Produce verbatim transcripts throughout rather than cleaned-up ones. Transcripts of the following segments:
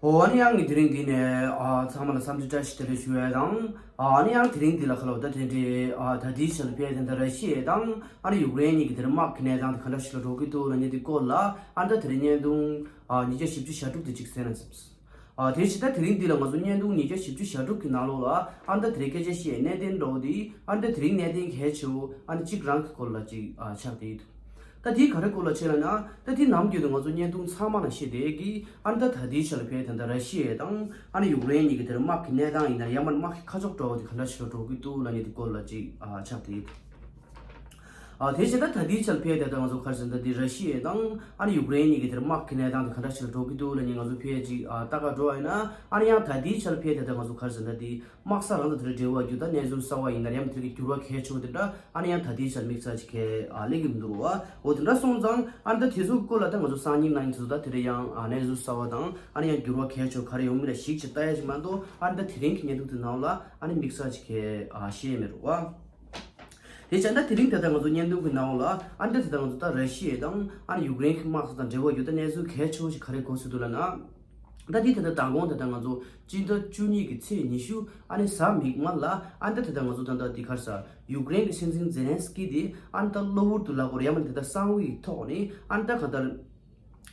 ཨོ་ཨ་ནི་ཡང་ངས་དེ་རིང་འདི་ནས་ཨ་ཚང་མ་ལ་འཚམས་འདྲི་བཀྲ་ཤིས་བདེ་ལེགས་ཞུ་ཡས་དང་། ཨ་ནི་ཡང་དེ་རིང་འདི་ལ་ཁ་ལོ་ད་དེ་འདྲའི་ཨ་ད་ལྟའི་ཆར་ཕེ་དེ་འདྲ་ར་ཤི་ཡ་དང་ཨ་ནི་ཡུཀ་རེན་གཉིས་ཀྱི་དེ་རིང་དམག་གི་གནས་སྟངས་དེ་ག་འདྲ་ཞིག་ལ་འགྲོ་གི་འདུག་ལབ་མཁན་དེ་སྐོར་ལ་ཨ་ད་དེ་རིང་བརྙན་ཐུང་ཨ་ཉིས་བརྒྱ་བཞི་བཅུ་ཞེ་དྲུག་དེ་གཅིག་གསན་ན་འཚམས། ཨ་དེ་བཞིན་ད་དེ་རིང་འདི་ལ་ང་ཚོ་བརྙན་ཐུང་ཉིས་བརྒྱ་བཞི་བཅུ་ཞེ་དྲུག་གི་ནང་ལོགས་ལ་ཨ་ད་དེ་རིང་སྐད་ཆ་བཤད་ཡས་གནད་དོན་འདྲ་བོ་དེ་ཨ་ད་དེ་རིང་གནད་དོན་གལ་ཆེ་བོ་ཨ་ད་གཅིག་རང་གི་སྐོར་ལ་གཅིག་ཨ་ཆགས་བསྡད་ཡོད། ད་དེ་ག་རེ་སྐོར་ལ་བྱས་ལབ་ན། ད་དེ་ནམ་རྒྱུན་དུ་ང་ཚོ་བརྙན་ཐུང་ཚང་མ་ལ་བཤད་བསྡད་ཀྱི་ཨ་ད་ད་ལྟའི་ཆར་ཕེ་ད་ལྟ་ར་ཤི་ཡ་དང་ཨ་ནི་ཡུཀ་རེན་གཉིས་ཀྱི་དེར་དམག་གི་གནས་སྟངས་ཡིན་ན་ཡང་མིན་དམག་གི་ཁ་ཕྱོགས་འདྲ་བོ་དེ་ག་འདྲ་ཞིག་ལ་འགྲོ་གི་འདུག་ལབ་མཁན་དེ་སྐོར་ལ་གཅིག་ཨ་ཆགས་བསྡད་ཡོད། ཨ་དེ་བཞིན་ད་ད་ལྟའི་ཆར་ཕེ་ད་ལྟ་ང་ཚོ་ག་རེ་ཟེར་ན་ད་དེ་ར་ཤི་ཡ་དང་ཨ་ནི་ཡུཀ་རེན་གཉིས་ཀྱི་དེར་དམག་གི་གནས་སྟངས་དེ་ག་འདྲ་ཞིག་ལ་འགྲོ་གི་འདུག་ལབ་མཁན་ང་ཚོ་ཕེ་གཅིག་ཨ་ལྟ་ག་འགྲོ་བ་ཡིན་ན་ཨ་ནི་ཡང་ད་ལྟའི་ཆར་ཕེ་ད་ལྟ་ང་ཚོ་ག་རེ་ཟེར་ན་ད་དེ། དམག་ས་རང་དང་དེ་འབྲེལ་བ་རྒྱུ་ད་གནས་ཚུལ་གསར་བ་ཡིན་ན་ཡང་དེ་གི་འགྱུར་བ་གལ་ཆེ་བོ་དེ་འདྲ་ཨ་ནི་ཡང་ད་ལྟའི་ཆར་དམིགས་བསལ་ཅིག་གལ་ཨ་སླེབས་ཀྱི་མི་འདུག་རོ། འོ་དེ་འདྲ་སོང་ཙང་ཨ་ནི་ད་དེ་ཚོ་སྐོར་ལ་ད་ང་ཚོ་སང་ཉིན་གནངས་ཉིན་དེ་ཚོ་ད་དེ་འདྲ་ཡང་ཨ་གནས་ཚུལ་གསར་བ་དང་ཨ་ནི་ཡང་འགྱུར་བ་གལ་ཆེ་བོ་ག་རེ་ཡོང་མིན་ལ་གཞིགས་ཅིག་ལྟ་ཡ་ཅིག་མ་གཏོགས་ཨ་ནི་ད་དེ་རིང་གི་བརྙན་ཐུང་དེ་ནང་ལ་ཨ་ནི་དམིགས་བསལ་ཅིག་གལ་ཨ་བཤད་ཡ་མེད་རོ། དེ་བྱས་ན་དེ་རིང་ད་ལྟ་ང་ཚོ་བརྙན་ཐུང་གི་ནང་ལ་ཨ་ནི་ད་ད་ལྟ་ང་ཚོ་ད་ར་ཤི་ཡ་དང་ཨ་ནི་ཡུཀ་རེན་གྱི་དམག་ས་དང་འབྲེལ་བ་རྒྱུ་ད་གནས་ཚུལ་གལ་ཆེ་བོ་ཞིག་ག་རེ་གོ་སྲོལ་འདུག་ལབ་ན། ད་འདི་ད་ལྟ་མདང་དགོང་ད་ལྟ་ང་ཚོ་སྤྱི་ཟླ་བཅུ་གཉིས་ཀྱི་ཚེས་ཉི་ཤུ་ཨ་ནི་གཟའ་མིག་དམར་ལ་ཨ་ནི་ད་ལྟ་ང་ཚོ་ད་ལྟ་འདི་ག་རེ་ཟ་ཡུཀ་རེན་གྱི་སྲིད་འཛིན་ཛེ་ལན་སི་ཀི་དེ་ཨ་ནི་ད་གློ་བུར་དུ་ལབ་དགོས་རེད་ཡང་མིན་ད་ལྟ་གསང་བའི་ཐོག་ནས་ཨ་ནི་ད་གང་ལྟར་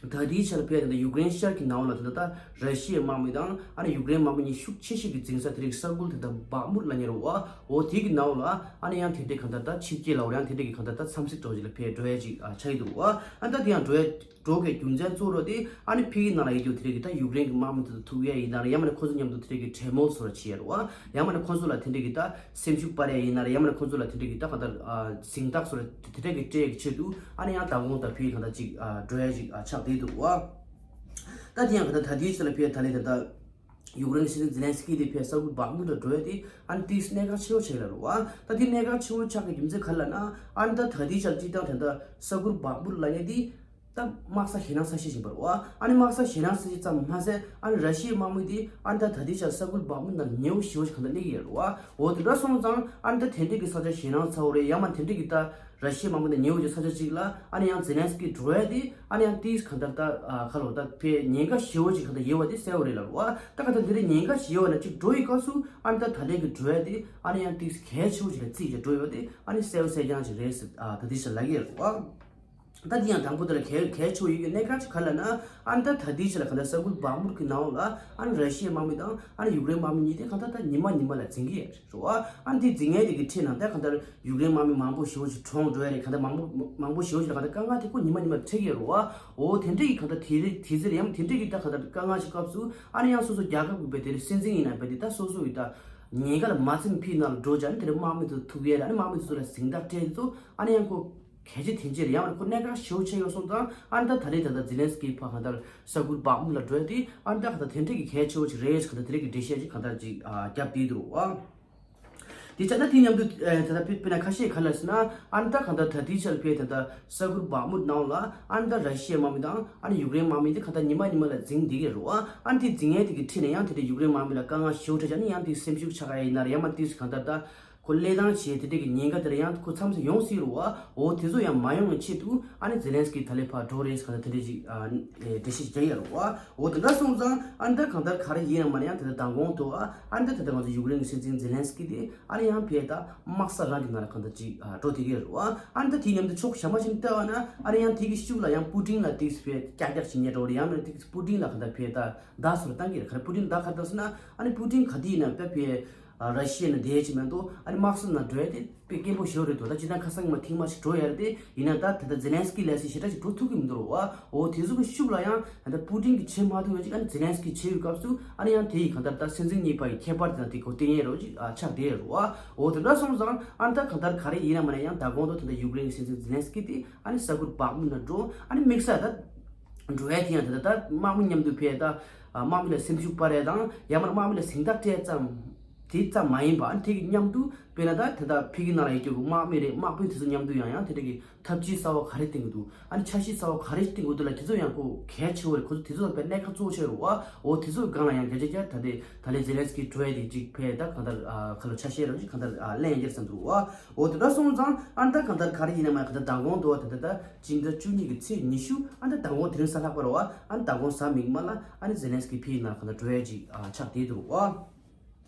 ད་ལྟའི་ཆར་ཕེ་ད་ལྟ་ཡུཀ་རེན་ཤར་གྱི་ནང་ལ་ད་ལྟ་ད་ར་ཤི་ཡའི་དམག་མི་དང་ཨ་ནི་ཡུཀ་རེན་དམག་མི་གཉིས་ཤུགས་ཆེ་ཤོས་ཀྱི་འཛིང་ས་དེ་རིང་ས་ཁུལ་ད་ལྟ་བག་མུར་ལབ་མཁན་རེད་བ། འོ་དེ་གི་ནང་ལ་ཨ་ནི་ཡང་དེ་འདྲའི་གང་ལྟར་ད་ཆིབས་སྐྱེལ་ལབ་དགོས་རེད་ཡང་དེ་འདྲའི་གི་གང་ལྟར་ད་འཚམས་གཟིགས་འདྲ་བོ་ཅིག་ལ་ཕེ་འགྲོ་ཡ་ཅིག་ཨ་ཆགས་ཀྱི་འདུག་བ། ཨ་ནི་ད་དེ་ཡང་འགྲོ་ཡ་འགྲོ་གི་རྒྱུ་མཚན་གཙོ་བོ་དེ་ཨ་ནི་ཕ་གིའི་ནང་ལ་ཡོད་རྒྱུ་དེ་འདྲ་གི་ད་ཡུཀ་རེན་གྱི་དམག་མི་དེ་ཚོ་ཐུག་ཡས་ཡིན་ན་ར་ཡང་མིན་ན་ཁོ་ཚོ་མཉམ་དུ་དེ་འདྲ་གི་གྲོས་མོལ་སོགས་ལ་བྱེད་ཡས་རེད་བ། ཡང་མིན་ན་ཁོ་ཚོ་ལ་དེ་འདྲ་གི་ད་སེམས་ཤུགས་སྤར་ཡས་ཡིན་ན་ར་ཡང་མིན་ན་ཁོ་ཚོ་ལ་དེ་འདྲ་གི་ད་གང་ལྟར་ཨ་གཟེངས་རྟགས་སོགས་ལ་དེ་འདྲ་གི་སྤྲད་ཡས་ཀྱི་ཆེད་དུ་ཨ་ནི་ཡང་མདང་དགོང་ད་ཕ་གི་གང་ལྟར་ཅིག་ཨ་འགྲོ་ཡས་ཅིག་ཨ་ཆགས་བསྡད་འདུག་བ། ད་དེ་ཡང་གང་ལྟར་ད་ལྟའི་ཆ་ལ་ཕ་གི་ད་ལས་དེ་ད་ཡུཀ་རེན་གྱི་སྲིད་འཛིན་ཛེ་ལན་སི་ཀི་དེ་ཕ་གི་ས་ཁུལ་བག་མུར་ལ་འགྲོ་ཡས་དེ་ཨ་ནི་ཏིས་གནད་འགག་ཆེ་བོ་ཆགས་ཡོད་རེད་བ། ད་དེ་གནད་འགག་ཆེ་བོ་ཆགས་ཀྱི་རྒྱུ་མཚན་ག་རེ་ལབ་ན་ཨ་ནི་ད་ད་ལྟའི་ཆ་ལ་སྤྱིར་བཏང་དེ་ད་ས་ཁུལ་བག་མུར་ལབ་མཁན་དེ། ད་དམག་ས་ཞེད་སྣང་ཚ་ཤོས་ཤིག་ཡིན་པ་རེད་བ། ཨ་ནི་དམག་ས་ཞེད་སྣང་ཚ་ཤོས་ཙམ་མ་ཟད་ཨ་ནི་ར་ཤི་ཡའི་དམག་མི་དེ་ཨ་ནི་ད་ད་ལྟའི་ཆར་ས་ཁུལ་བག་མུ་ནང་ཉེ་བོ་ཞེ་བོ་ཞིག་གང་ལྟར་སླེབས་ཀྱི་ཡོད་རེད་བ། འོ་དེ་འདྲ་སོང་ཙང་ཨ་ནི་ད་དེ་འདྲས་ཀྱི་ས་ཆ་ཞེད་སྣང་ཚ་བོ་རེད་ཡང་མ་དེ་འདྲས་ཀྱི་ད་ར་ཤི་ཡའི་དམག་མི་དང་ཉེ་བོ་ཅིག་ས་ཆ་ཅིག་ལ་ཨ་ནི་ཡང་ཛེ་ལན་སི་ཀི་འགྲོ་ཡ་དེ་ཨ་ནི་ཡང་ཏིས་གང་ལྟར་ད་ཁ་ལོ་ད་ཕའི་ཉེན་ཁ་ཞེ་བོ་ཅིག་གང་ལྟར་ཡོད་པ་དེ་གསལ་བོ་རེད་ལབ་རེད་བ། ད་གང་ལྟར་དེ་འདྲའི་ཉེན་ཁ་ཞེ་བོ་ན་ཅིག་འགྲོ་ཡི་སྐབས་སུ་ཨ་ནི་ད་ད་ལྟའི་གི་འགྲོ་ཡ་དེ་ཨ་ནི་ཡང་ཏིས་གལ་ཆེ་བོ་ཅིག་ལ་བརྩིས་ཀྱི་འགྲོ་ཡོད་དེ་ཨ་ནི་གསལ་བོ་གསལ་རྐྱང་ཅིག་རེད་ཟེར་ད་ལྟའི་ཆར་ལབ་ཀྱི་ཡོད་རེད་བ། ད་འདི་ཡང་དང་པོ་དེ་ལ་གལ་གལ་ཆེ་བོ་ཡོད་ཀྱི་གནད་འགག་ཅིག་ག་རེ་ལབ་ན། ཨ་ནི་ད་ད་ལྟའི་ཆ་ལ་གང་ལྟར་ས་ཁུལ་བག་མུར་གྱི་ནང་ལ་ཨ་ནི་ར་ཤི་ཡའི་དམག་མི་དང་ཨ་ནི་ཡུཀ་རེན་དམག་མི་གཉིས་དེ་གང་ལྟར་ད་ཉི་མ་ཉི་མ་ལ་འཛིང་གི་ཡོད་རེད་བ། ཨ་ནི་དེ་འཛིང་ཡས་དེ་གི་ཁྲིད་ནང་ད་གང་ལྟར་ཡུཀ་རེན་དམག་མི་མང་པོ་ཞེ་བོ་ཞིག་གྲོངས་འགྲོ་ཡ་རེད། གང་ལྟར་མང་པོ་མང་པོ་ཞེ་བོ་ཞིག་ལ་གང་ལྟར་དཀའ་ངལ་དེ་ཁོ་ཉི་མ་ཉི་མ་ལ་འཕྲད་ཀྱི་ཡོད་རེད་བ། འོ་དེ་འདྲ་ཡི་གང་ལྟར་དེ་རེད་དེ་ཚེ་རེད་ཡང་དེ་འདྲ་གི་ད་གང་ལྟར་དཀའ་ངལ་ཞིག་སྐབས་སུ་ཨ་ནི་ཡང་སོ་སོ་རྒྱལ་ཁབ་ཀྱི་བས་དེ་རེད་སྲིད་འཛིན་ཡིན་ན་བས་དེ་ད་སོ་སོ་ཡི་ད་ཉེན་ཁ་ལ་མ་ཚིམ་ཕི་ནང་ལ་འགྲོ་བྱ་ནི་དེ་རེད་དམག་མི་དེ་ཚོ་ཐུག་ཡས་རེད། ཨ་ནི་དམག་མི་དེ་ཚོ་ལ་གཟེངས་རྟགས་སྤྲད་དེ་ཚོ་ཨ་ནི་ཡང་ཁོ་གལ་ཆེ་དེ་འདྲ་རེད། ཡང་ཁོ་གནད་འགག་ཞེ་པོ་ཆེ་ཡོད་སོང་ཙང་ཨ་ནི་ད་ད་རེས་ད་ལྟ་ཛི་ལན་སི་ཀི་ཕར་གང་ལྟར་ས་ཁུལ་བག་མུ་ལ་འགྲོ་ཡ་དེ་ཨ་ནི་ད་གང་ལྟར་དེ་འདྲ་གི་གལ་ཆེ་བོ་ཅིག་རེད་ཟེར་གང་ལྟར་དེ་འདྲ་གི་འགྲེལ་བཤད་ཅིག་གང་ལྟར་ཅིག་ཨ་བརྒྱབ་བསྡད་འདུག་ཨ། དེ་ཆ་ན་དེ་མཉམ་དུ་ཨ་ད་ལྟ་དཔེ་དཔེར་ན་ཁ་ཤས་ག་རེ་ལབ་ཟེར་ན་ཨ་ནི་ད་གང་ལྟར་ད་ལྟའི་ཆར་ཕར་ད་ལྟ་ས་ཁུལ་བག་མུ་ནང་ལ་ཨ་ནི་ད་ར་ཤི་ཡའི་དམག་མི་དང་ཨ་ནི་ཡུཀ་རེན་དམག་མི་དེ་གང་ལྟར་ཉི་མ་ཉི་མ་ལ་འཛིང་བསྡད་ཀྱི་རེད་བ། ཨ་ནི་དེ་འཛིང་ཡས་དེ་གི་ཁྲིད་ནས་ཡང་དེ་འདྲ་ཡུཀ་རེན་དམག་མི་ལ་དཀའ་ངལ་ཞེ་པོ་འཕྲད་ཀྱང་ནི་ཡང་དེ་སེམས་ཤུགས་ཆག་ཡ་ཡིན་ན་རེད་ཡང་མ་དེ་གང་ལྟར་ད། ཁོ་ལས་དང་བྱས་དེ་འདྲ་གི་ཉེན་ཁ་དེ་ལ་ཡང་ཁོ་མཚམས་སུ་ཡོང་སྲིད་རུང་བ། འོ་དེ་ཚོ་ཡང་མ་ཡོང་བའི་ཆེད་དུ་ཨ་ནི་ཛེ་ལན་སི་ཀི་ད་ལས་ཕར་འགྲོ་རེད་གང་ལྟར་དེ་འདྲ་ཅིག་ཨ་ནི་འགྲེལ་བཤད་རྒྱག་ཡ་རུང་བ། འོ་དེ་འདྲ་སོང་ཙང་ཨ་ནི་ད་གང་ལྟར་ག་རེ་ཡིན་ཡང་མ་ན་ཡང་དེ་ལྟར་མདང་དགོང་དུ་ཨ་ནི་ད་དེ་ལྟར་ང་ཚོ་ཡུཀ་རེན་གྱི་སྲིད་འཛིན་ཛེ་ལན་སི་ཀི་དེ་ཨ་ནི་ཡང་ཕར་ད་དམག་ས་རང་གི་ནང་ལ་གང་ལྟར་ཅིག་ཨ་འགྲོ་བསྡད་ཀྱི་རེད་བ། ཨ་ནི་ད་དེ་མཉམ་དུ་ཕྱོགས་གཞན་པ་ཞིག་ནས་བལྟས་པ་ན་ཨ་ནི་ཡང་དེ་གི་ཤུགས་ལ་ཡང་པུ་ཏིན་ལ་ཏིག་ཙམ་ཕར་ཀྱག་ཀྱག་བྱེད་མཁན་འདྲ་བོ་རེད། ཡང་མིན་ན་ཏིག་ཙམ་པུ་ཏིན་ལ་གང་ལྟར་ཕར་ད་བརྡ་སོགས་བཏང་གི་རེད། ག་རེ་པུ་ཏིན་བརྡ་ག་རེ་བཏང་ཟེར་ན་ཨ་ནི་པུ་ཏིན་ག་དུས་ཡིན་ན་ད་ཕར། ར་ཤི་ཡ་ནས་བསྡད་ཀྱི་མེད་འདུག་ཨ་ནི་དམག་ས་ནང་འགྲོ་ཡ་དེ་དཔེ་སྐྱེན་པོ་ཞེ་པོ་རེད་འདུག་ད་སྤྱིར་བཏང་ཁ་སང་མ་ཐེངས་མ་ཞིག་འགྲོ་ཡ་རེད་དེ། ཡིན་ན་ད་ད་ལྟ་ཛེ་ལན་སི་ཀི་ལས་སེ་ཞེ་དྲག་ཅིག་འགྲོ་ཐུབ་ཀྱི་མི་འདུག་རོ་བ། འོ་དེ་ཚོ་གི་ཤུགས་ལ་ཡང་ད་ལྟ་པུ་ཏིན་གྱིས་བྱེད་མ་ཐུབ་ཡ་ཅིག་ཨ་ནི་ཛེ་ལན་སི་ཀི་བྱེད་ཡོད་སྐབས་སུ་ཨ་ནི་ཡང་དེ་ཡི་གང་ལྟར་ད་སྲིད་འཛིན་གཉིས་བར་གྱི་ཁྱད་པར་དེ་དང་དེ་གོ་བསྟན་ཡས་རོ་ཅིག་ཨ་ཆགས་བསྡད་ཡོད་རོ་བ། འོ་དེ་འདྲ་སོང་ཙང་ཨ་ནི་ད་གང་ལྟར་ག་རེ་ཡིན་ན་མ་ན་ཡང་ད་གོང་དུ་ད་ལྟ་ཡུཀ་རེན་གྱི་སྲིད་འཛིན་ཛེ་ལན་སི་ཀི་དེ་ཨ་ནི་ས་ཁུལ་བག་མུ་ན་འགྲོ་ཨ་ནི་དམིགས་བསལ་ད་འགྲོ་ཡ་དེ་ཡང་ད་ལྟ་ད་དམག་མི་མཉམ་དུ་ཕར་ད་དམག་མི་ལ་སེམས་ཤུགས་སྤར་ཡ་དང་ཡང་མ་ན་དམག་མི་ལ་གཟེངས་རྟགས་སྤྲད་ཙམ། དེ་ཙམ་མ་ཡིན་པ། ཨ་ནི་དེ་གི་མཉམ་དུ་དཔེར་ན་ད་དེ་ད་ཕ་གི་ནང་ལ་ཡོད་རྒྱུ་གི་དམག་མི་རེད། དམག་དཔོན་དེ་ཚོ་མཉམ་དུ་ཡང་ཡང་དེ་འདྲ་གི་ཐབས་ཇུས་གསར་བ་ག་རེ་བཏིང་གི་འདུག་ཨ་ནི་འཆར་གཞི་གསར་བ་ག་རེ་བཏིང་གི་འདུག་ལ། དེ་ཚོ་ཡང་ཁོ་གལ་ཆེ་བོ་རེད། ཁོ་ཚོ་དེ་ཚོ་དཔེ་གནད་འགག་གཙོ་བོ་ཆེ་རེད་བ། འོ་དེ་ཚོ་གི་སྒང་ལ་ཡང་བརྒྱ་ཆ་བརྒྱ་ད་ལྟའི་ད་ལན་ཛེ་ལན་སི་ཀི་འགྲོ་ཡ་དེ་ཅིག་ཕེ་ད་གང་ལྟར་ཨ་ཁ་ལོ་ཆ་ཤས་རང་ཅིག་གང་ལྟར་ཨ་ལེན་ཡ་གྱིར་བསམ་འདུག་བ། འོ་དེ་འདྲ་སོང་ཙང་ཨ་ནི་ད་གང་ལྟར་ག་རེ་ཡིན་ན་མ་གང་ལྟར་མདང་དགོང་དུ་བ་དེ་ད་ད་སྤྱི་ཟླ་བཅུ་གཉིས་ཀྱི་ཚེས་ཉི་ཤུ་ཨ་ནི་ད་མདང་དགོང་དེ་རིང་གཟའ་ལྷག་པ་རེད་བ། ཨ་ནི་མདང་དགོང་གཟའ་མིག་དམར་ལ་ཨ་ནི་ཛེ་ལན་སི་ཀི་ཕེ་ནང་གང་ལྟར་འགྲོ་ཡ་ཅིག་ཨ་ཆགས་བསྡད་འདུག་བ།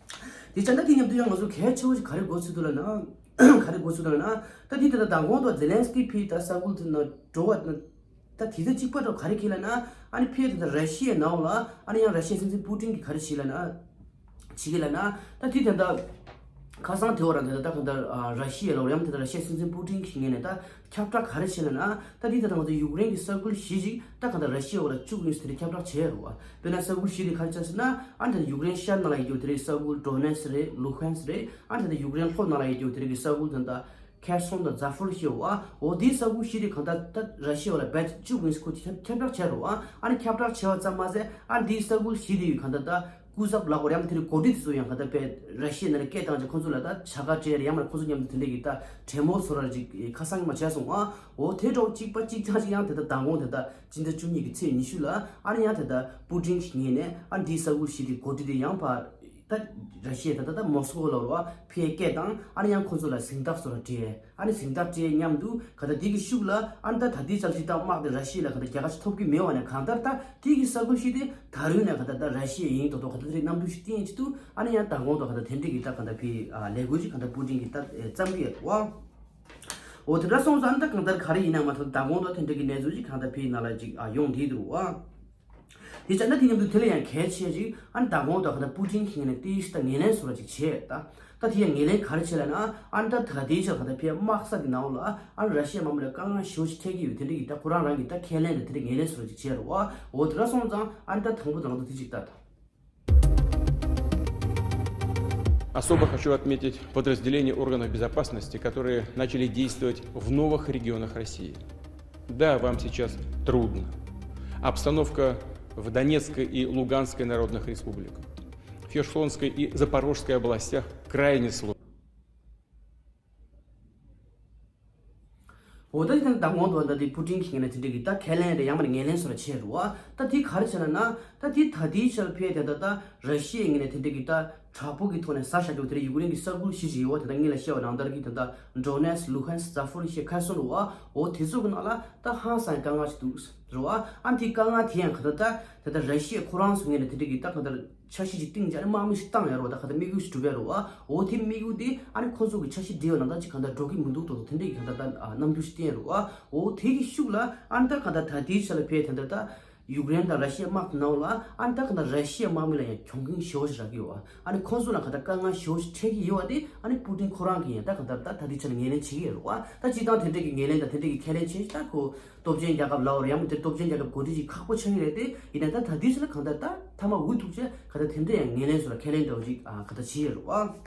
དེ་བྱས་ན་དེ་མཉམ་དུ་ཡང་ང་ཚོ་གལ་ཆེ་བོ་ཞིག་ག་རེ་གོ་ཚུལ་འདུག་ལབ་ན། ག་རེ་གོ་ཚུལ་འདུག་ལབ་ན། ད་དེ་དེ་ད་མདང་དགོང་དུ་ཛེ་ལན་སི་ཀི་ཕེ་ད་ས་ཁུལ་དེ་ན་འགྲོ་བ་ན། ད་དེ་ཚོ་གཅིག་པ་འགྲོ་ག་རེ་ཁེལ་ལབ་ན། ཨ་ནི་ཕེ་དེ་ད་ར་ཤི་ཡའི་ནང་ལ་ཨ་ནི་ཡང་ར་ཤི་ཡའི་སྲིད་འཛིན་པུ་ཏིན་གྱིས་ག་རེ་བྱས་ལབ་ན། བྱེད་ཀྱི་ལབ་ན། ད་དེ་དེ་ད་ཁ་སང་དེ་བ་རང་དེ་ད་ད་གང་ལྟར་ཨ་ར་ཤི་ཡ་ལ་ཡང་དེ་ད་ར་ཤི་ཡའི་སྲིད་འཛིན་པུ་ཏིན་གྱི་ངོས་ནས་ད་ཁྱབ་བསྒྲགས་ག་རེ་བྱས་ལབ་ན། ད་དེ་ད་ད་ང་ཚོ་ཡུཀ་རེན་གྱི་ས་ཁུལ་བཞི་ཅིག་ད་གང་ལྟར་ར་ཤི་ཡའི་འོག་ལ་བཅུག་ཡིན་ཟེར་དེ་ཁྱབ་བསྒྲགས་བྱས་རེད་བ། དཔེར་ན་ས་ཁུལ་བཞི་དེ་ག་རེ་ཆགས་ཟེར་ན། ཨ་ནི་ད་ཡུཀ་རེན་ཤར་ནང་ལ་ཡོད་རྒྱུ་དེ་རིགས་ས་ཁུལ་ཌོ་ནེ་སི་རེད། ལུ་ཧན་སི་རེད། ཨ་ནི་ད་ཡུཀ་རེན་ལྷོ་ནང་ལ་ཡོད་རྒྱུ་དེ་རིགས་ས་ཁུལ་ད་ད་ཁེར་སོན་དང་ཛ་ཧྥོ་རི་ཤི་ཡ། འོ་དེའི་ས་ཁུལ་བཞི་དེ་གང་ལྟར་ད་ར་ཤི་ཡའི་འོག་ལ་རྦད་དེ་བཅུག་ཡིན་ཟེར་ཁོ་ཁྱབ་ཁྱབ་བསྒྲགས་བྱས་རེད་བ། ཨ་ནི་ཁྱབ་བསྒྲགས་བྱས་པ་ཙམ་མ་ཟད་ཨ་ནི་དེའི་ས་ཁུལ་བཞི་དེ་ཡི་གང་ལྟར་ད་སྐུ་ཚབ་ལ་གོ་རེམ་དེ་རིགས་འགོ་ཁྲིད་དེ་ཚོ་ཡང་ག་ད་པའི་ར་ཤི་ཡའི་ནང་ལ་སྐད་བཏང་ཅིག་ཁོ་ཚོ་ལ་ད་བྱ་དགའ་སྤྲད་རེད། ཡང་མ་ཁོ་ཚོ་མཉམ་དུ་དེ་འདྲ་གི་ད་གྲོས་མོལ་བཟོ་ར་ཅིག་ཁ་སང་མ་བྱས་སོང་ཨ། འོ་དེ་འདྲ་གཅིག་པ་གཅིག་རྐྱང་ཅིག་ཡང་དེ་ད་མདང་དགོང་དེ་ད་སྤྱི་ཟླ་བཅུ་གཉིས་ཀྱི་ཚེས་ཉི་ཤུ་ལ་ཨ་ནི་ཡང་དེ་ད་པུ་ཏིན་གྱི་ངོས་ནས་ཨ་ནི་འདིའི་ས་ཁུལ་བཞི་དེ་འགོ་ཁྲིད་དེ་ཡང་ཕར་ད་ར་ཤི་ཡ་ད་ད་ད་མོ་སི་ཀོ་ལ་རུ་ཨ་ཕེ་སྐད་བཏང་། ཨ་ནི་ཡང་ཁོ་ཚོ་ལ་གཟེངས་རྟགས་བཟོ་ར་སྤྲད། ཨ་ནི་གཟེངས་རྟགས་སྤྲད་མཉམ་དུ་ག་ད་དེ་གི་ཤུགས་ལ་ཨ་ནི་ད་ད་ལྟའི་ཆར་ཅིག་ད་དམག་དེ་ར་ཤི་ཡ་ལ་ག་ད་རྒྱལ་ཁ་ཅིག་ཐོབ་ཀྱི་མེད་བ་ནས་གང་ལྟར་ད་དེ་གི་ས་ཁུལ་བཞི་དེ་ད་རུང་ནས་ག་ད་ད་ར་ཤི་ཡ་ཡིན་མདོག་མདོག་ག་ད་དེ་རིགས་རྣམ་འགྱུར་ཞིག་བསྟན་ཡིན་ཆེད་དུ་ཨ་ནི་ཡང་མདང་དགོང་དུ་ག་ད་དེ་འདྲས་ཀྱི་ད་ག་ད་ཕི་ཨ་ལས་འགུལ་ཅིག་ག་ད་པུ་ཏིན་གྱིས་ད་ཨེ་བརྩམས་ཀྱི་ཡོད་རེད་བ། འོ་དེ་འདྲ་སོང་ཙང་ད་གང་ལྟར་ག་རེ་ཡིན་ན་མ་ཐུབ་མདང་དགོང་དུ་དེ་འདྲ་གི་གནས་ཚུལ་ཅིག་གང་ལྟར་ཕི་ནང་ལ་ཅིག་ཨ་ཡོང་བསྡད་འདུག་བ། དེ་བྱས་ན་དེ་མཉམ་དུ་དེ་ལ་ཡང་གལ་ཆེ་ཅིག་ཨ་ནི་མདང་དགོང་དུ་གང་ལྟར་པུ་ཏིན་གྱི་ངོས་ནས་ཏིས་ད་ངོས་ལེན་བཟོ་ར་ཅིག་བྱས། ད་ད་དེ་ཡང་ངོས་ལེན་ག་རེ་བྱས་ལབ་ན། ཨ་ནི་ད་ད་ལྟའི་ཆར་གང་ལྟར་ཕི་དམག་ས་གི་ནང་ལ་ཨ་ནི་ར་ཤི་ཡ་དམག་མི་ལ་དཀའ་ངལ་ཞེ་པོ་ཅིག་འཕྲད་ཀྱི་ཡོད། དེ་འདྲ་གི་ད་ཁོ་རང་རང་གི་ད་ཁས་ལེན་རེད། དེ་འདྲ་ངོས་ལེན་བཟོ་ར་ཅིག་བྱས་རེད་བ། འོ་དེ་འདྲ་སོང་ཙང་ཨ་ནི་ད་དང་པོ་དང་དུ་དེ་ཅིག་ལྟ་ད། Особо хочу отметить подразделения органов безопасности, которые начали действовать в новых регионах России. Да, вам сейчас трудно. Обстановка в Донецкой и Луганской народных республиках, в Херсонской и Запорожской областях крайне сложная. འོ་ད་དེ་ད་དང་དགོང་དུ་ད་དེ་པུ་ཏིན་གྱི་ངོས་ནས་དེ་འདྲ་གི་ད་ཁས་ལེན་རེད། ཡང་མིན་ངོས་ལེན་བཟོ་ར་བྱས་རེད་བ། ད་དེ་ག་རེ་བྱས་ན་ན། ད་དེ་ད་དེའི་ཆར་ཕེ་དེ་ད་ད་ར་ཤི་ཡའི་ངོས་ནས་དེ་འདྲ་གི་ད་དྲག་པོ་གི་ཐོག་ནས་ཟ་བཞག་རྒྱུ་དེ་རེད། ཡུཀ་རེན་གྱི་ས་ཁུལ་བཞི་ཅིག་ཡོད་བ། དེ་ད་ངས་ལ་བཤད་པ་ནང་ལྟར་གི་དེ་ད་ཌོ་ནེ་སི། ལུ་ཧན་སི། ཛ་ཧྥོ་རི་ཤི་ཡ། ཁེར་སོན་རེད་བ། འོ་དེ་ཚོ་གི་ནང་ལ་ད་ཧང་སང་དཀའ་ངལ་ཞིག་འདུག་རེད་བ། ཨ་དེ་དཀའ་ངལ་དེ་ཡང་ག་ད་ད་དེ་ད་ར་ཤི་ཡ་ཁོ་རང་ཚོ་ངོས་ནས་དེ་འདྲ་གི་ད་ག་ད་འཆར་གཞི་ཅིག་བཏིང་བྱས་ནས་དམག་མི་ཞིག་བཏང་ཡོད་རེད་བ། ད་ག་ད་དམིགས་ཡུལ་ཞིག་གྲུབ་ཡོད་རེད་བ། འོ་དེ་དམིགས་ཡུལ་དེ་ཨ་ནི་ཁོ་ཚོ་གི་འཆར་གཞི་འགྲིག་པ་ནང་ལྟར་ཅིག་གང་ལྟར་འགྲོ་གི་མི་འདུག་མདོག་མདོག་དེ་འདྲ་གི་གང་ལྟར་ད་ཨ་རྣམ་འགྱུར་ཞིག་བསྟན་ཡོད་རེད་བ། འོ་དེ་གི་ཤུགས་ལ་ཨ་ནི་ད་གང་ལྟར་ད་དེའི་ཆ་ལ་ཕེ་དེ་འདྲ་ད་ཡུཀ་རེན་དང་ར་ཤི་ཡའི་དམག་ནང་ལ་ཨ་ནི་ད་གང་ལྟར་ར་ཤི་ཡའི་དམག་མི་ལ་ཡང་གྱོང་གུན་ཞེ་པོ་ཞིག་རག་གི་ཡོད་བ། ཨ་ནི་ཁོ་ཚོ་ལ་གང་ལྟར་དཀའ་ངལ་ཞེ་པོ་ཞིག་འཕྲད་ཀྱི་ཡོད་བ་དེ་ཨ་ནི་པུ་ཏིན་ཁོ་རང་གིས་ཡང་ད་གང་ལྟར་ད་ད་དེའི་ཆ་ལ་ངོས་ལེན་བྱེད་ཀྱི་ཡོད་རེད་བ། ད་སྤྱིར་བཏང་དེ་འདྲ་གི་ངོས་ལེན་དང་དེ་འདྲ་གི་ཁས་ལེན་བྱས་ད་ཁོ་སྟོབས་ཆེན་རྒྱལ་ཁབ་ལ་འོ་རེད། ཡང་མིན་དེ་སྟོབས་ཆེན་རྒྱལ་ཁབ་འགོ་ཁྲིད་ཅིག་ཁག་པོ་ཆགས་ཀྱི་རེད་དེ། ཡིན་ན་ད་ད་དུས་ཚོད་ལ་གང་ལྟར་ད་མཐའ་མ་འུ་ཐུག་བྱས་ག་ད་དེ་འདྲ་ཡང་ངོས་ལེན་བཟོ་ལ་ཁས་ལེན་འདྲ་བོ་ཅིག་ཨ་ག་ད་བྱས་ཡོད་རེད་བ།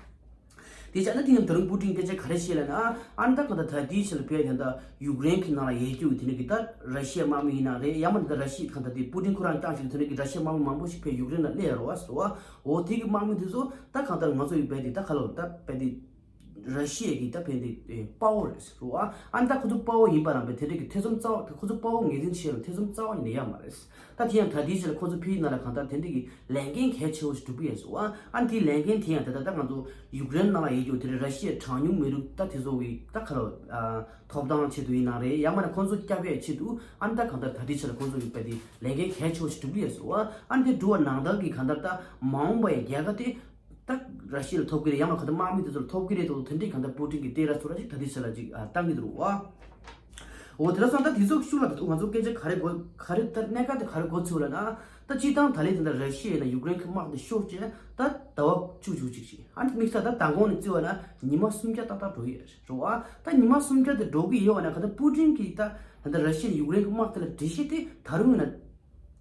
དེ་བྱས་ན་དེ་ཡང་ད་རུང་པུ་ཏིན་སྐད་ཆ་ག་རེ་བཤད་ལབ་ན། ཨ་ནི་ད་གང་ལྟར་ད་དེའི་ཆ་ལ་ཕེ་ཡང་ད་ཡུཀ་རེན་གྱི་ནང་ལ་ཡོད་རྒྱུ་དེ་འདྲ་གི་ད་ར་ཤི་ཡའི་དམག་མི་ཡིན་ན་རེད། ཡང་མིན་ད་ར་ཤི་ཡ་གང་ལྟར་དེ་པུ་ཏིན་ཁོ་རང་བཏང་བྱས་དེ་འདྲ་གི་ར་ཤི་ཡའི་དམག་མི་མང་པོ་ཞིག་ཕེ་ཡུཀ་རེན་ལ་སླེབས་ཡོད་རེད་བ་ཟེར་བ། འོ་དེ་གི་དམག་མི་དེ་ཚོ་ད་གང་ལྟར་ང་ཚོ་ཡི་ཕེ་དེ་ད་ག་ལ་ད་ཕེ་དེ། ར་ཤི་ཡ་གི་ད་ཕན་དེ་པ་ཝར་རེད་རུ་བ། ཨ་ནི་ད་ཁོ་ཚོ་པ་ཝར་ཡིན་པ་རང་པས་དེ་འདྲ་གི་ཐེ་ཚོམ་རྩ་བ། ཁོ་ཚོ་པ་ཝར་ངེས་འཛིན་བྱེད་ཡ་ལ་ཐེ་ཚོམ་རྩ་བ་ཉིད་ནས་ཡོད་མ་རེད། ད་དེ་ཡང་ད་ལྟའི་ཆ་ལ་ཁོ་ཚོ་ཕི་ནང་ལ་གང་ལྟར་དེ་འདྲ་གི་ལས་འགན་གལ་ཆེ་བོ་ཞིག་སྒྲུབ་ཀྱི་ཡོད་རེད་རུ་བ། ཨ་ནི་དེའི་ལས་འགན་དེ་ཡང་ད་ལྟ་ད་ང་ཚོ་ཡུཀ་རེན་ནང་ལ་ཡོད་རྒྱུ་དེ་རེད། ར་ཤི་ཡའི་གྲངས་ཉུང་མི་རིགས་ད་དེ་ཚོ་གི་ད་ག་ལ་ཐོབ་ཐང་ཆེད་དུ་ཡིན་ན་རེད། ཡང་མིན་ན་ཁོ་ཚོ་སྐྱོབ་ཡའི་ཆེད་དུ་ཨ་ནི་ད་གང་ལྟར་ད་ལྟའི་ཆ་ལ་ཁོ་ཚོ་གི་པ་དེ་ལས་འགན་གལ་ཆེ་བོ་ཞིག་སྒྲུབ་ཀྱི་ཡོད་རེད་རུ་བ། ཨ་ནི་དེ་སྒྲུབ་པ་ནང་ལྟར་གི་གང་ལྟར་ད་མ་འོངས་པ་ཡི་རྒྱལ་ཁ་དེ། ད་ར་ཤི་ཡ་ལ་ཐོབ་ཀྱི་རེད། ཡང་ན་ག་ད་དམག་མི་དེ་ཚོ་ལ་ཐོབ་ཀྱི་རེད་དོ། དེ་འདྲའི་གང་ལྟར་པུ་ཏིན་གྱིས་ཏེ་ར་ཚུ་ར་ཅིག་ད་ལྟའི་ཆ་ལ་ཅིག་ཨ་བཏང་གི་འདུག་བ། འོ་དེ་འདྲ་སོང་ད་དེ་ཚོ་ཤུགས་ལ་ད་དུང་ང་ཚོ་སྐད་ཆ་ག་རེ་གོ་ག་རེ་ད་གནད་འགག་དེ་ག་རེ་གོ་ཚུལ་ལབ་ན། ད་སྤྱིར་བཏང་ད་ལན་དེ་འདྲ་ར་ཤི་ཡ་ཡིན་ན་ཡུཀ་རེན་གྱི་དམག་དེ་ཤོར་བྱས་ད་ཟླ་བ་བཅུ་བཅུ་ཅིག་ཅིག་ཨ་ནི་དམིགས་བསལ་ད་མདང་དགོང་ནས་བརྩི་བ་ན་ཉི་མ་སུམ་བརྒྱ་ཏག་ཏག་འགྲོ་ཡི་རེད་རུ་བ། ད་ཉི་མ་སུམ་བརྒྱ་དེ་འགྲོ་གི་ཡོད་བ་ན་ག་ད་པུ་ཏིན་གྱིས་ད་ད་ལྟ་ར་ཤི་ཡ་ཡུཀ་རེན་གྱི་དམག་དེ་ལ་འགྲེལ་བཤད་དེ་ད་རུང་ཡིན་ན།